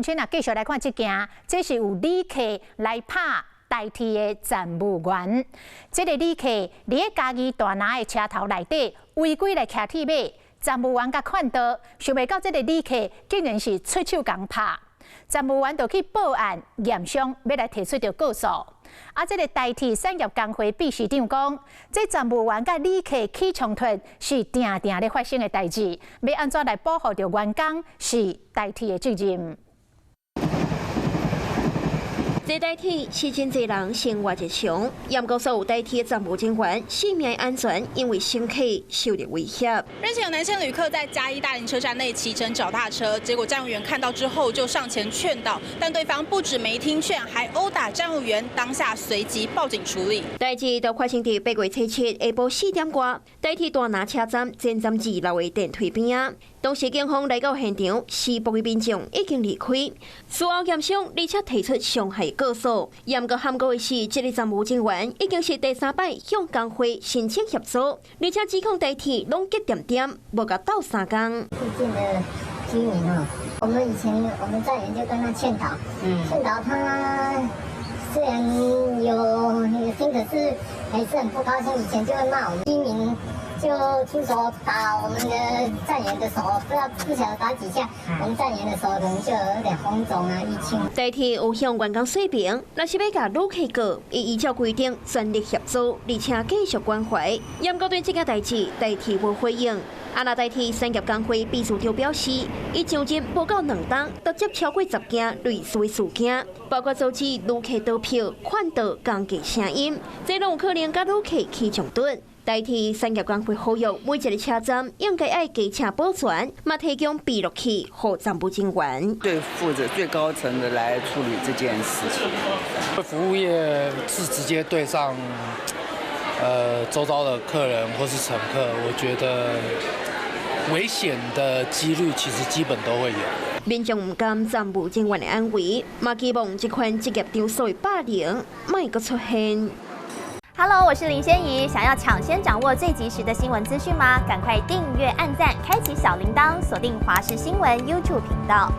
先啊，繼續來看這件，這是有旅客來拍台鐵的站務員。這个旅客佇咧嘉義大林的車頭內底違規來騎鐵馬，站務員共勸導，想袂到這个旅客竟然是出手共拍。站務員就去報案驗傷，欲來提出著告訴。啊，這个台鐵產業工會秘書長講，這站務員佮旅客起衝突是定定咧發生的代誌，欲按怎來保護著員工是台鐵的責任。坐台鐵是真濟人生活日常，毋過所有台鐵站務人員性命安全，因為乘客受到威脅。日前有男性旅客在嘉義大林車站內騎乘腳踏車，結果站務員看到之後就上前勸導，但對方不止沒聽勸，還毆打站務員，當下隨即報警處理。代誌就發生佇8月初7下晡4點外，台鐵大林車站前站二樓的電梯邊仔。當時警方來到現場，施暴的民眾已經離開。事後驗傷，而且提出傷害告訴。毋過罕見的是，這个站務人員已經是第三擺向工會申請協助，而且指控台鐵攏激恬恬，無共鬥相共。附近的居民哦，我們以前我們站員就跟他勸導，勸導他雖然有聽，可是還是很不高興。以前就會罵我們居民。就出手打我們的站員的手，不知道不曉得打幾下，我們站員的手可能就有點紅腫啊、淤青。台鐵有向員工說明，若是欲共旅客告，會依照規定全力協助，而且繼續關懷。毋過對這件代誌，台鐵無回應。啊，那台鐵產業工會秘書長表示，伊上任無夠2冬，就接超過10件類似的事件，包括阻止旅客倒票、勸導降低聲音，這攏有可能佮旅客起衝突。台鐵產業工會呼籲，每一个車站應該愛加設保全，嘛提供閉錄器予站務人員。對負責最高層的來處理這件事情。服務業是直接對上，周遭的客人或是乘客，我覺得危險的幾率其實基本都會有。民眾毋甘站務人員的安危，嘛期望這款職業場所的霸凌莫閣出現。 Hello，我是林仙怡。想要搶先掌握最及時的新聞資訊嗎？趕快訂閱、按讚、開啟小鈴鐺，鎖定華視新聞 YouTube 頻道。